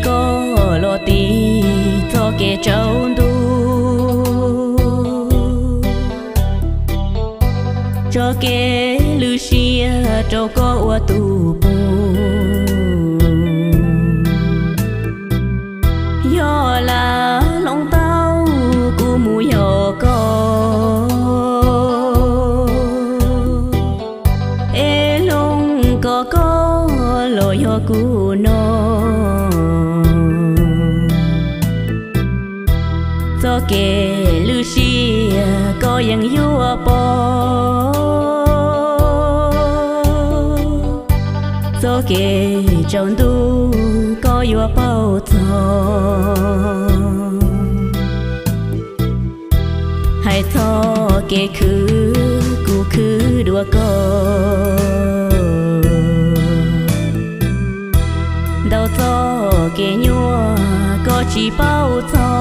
Koj los tiv txoj kev tsaus ntuj, tso kev lwj siab rau koj ua tus pug. Yog lam hloov tau kuv mus yos koj, es hloov kom koj los yog kuv no. Txoj kev lwj siab koj yeej yuav pom, txoj kev tsaus ntuj koj yuav paub txog. Hais txog kev khwv kuv khwv dua koj, ntau txoj kev nyuaj koj tsis paub txog.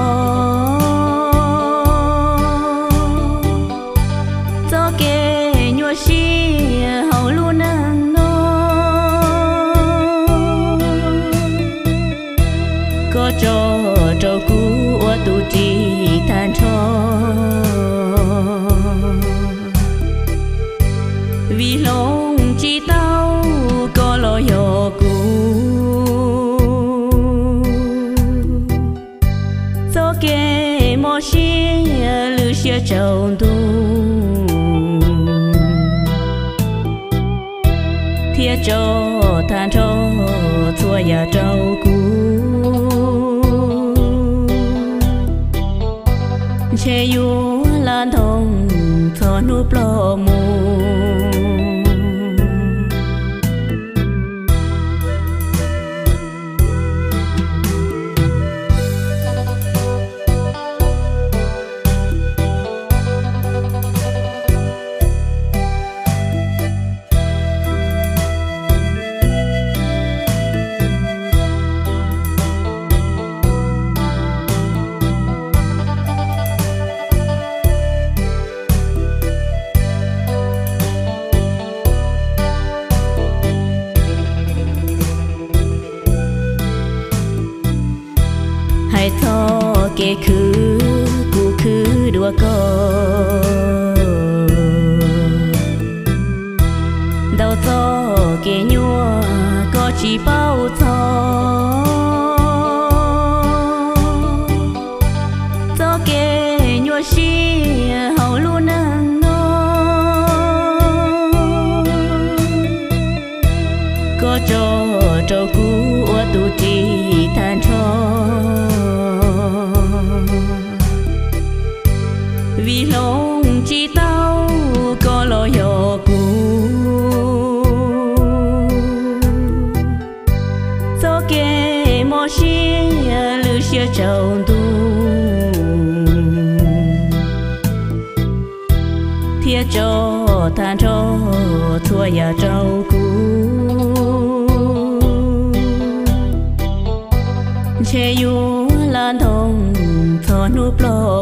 Txoj kev nyuaj siab hauv lub neej no, koj tso rau kuv ua tus ris tag nrho. Vim hloov tsis tau koj los yog kuv, txoj kev mob siab lwj siab tsaus ntuj thiab tso tag nrho txhua yam rau kuv. Ntshe yuav lam ntoo txog hnub ploj mus. Hais txog kev khwv kuv khwv dua koj, ntau txoj kev nyuaj koj tsis paub txog. Txoj kev nyuaj siab hauv lub neej no, koj tso rau kuv ua tus ris tag nrho. Vim hloov tsis tau koj los yog kuv, txoj kev mob siab lwj siab tsaus ntuj thiab tso tag nrho txhua yam rau kuv. Ntshe yuav lam ntoo txog hnub ploj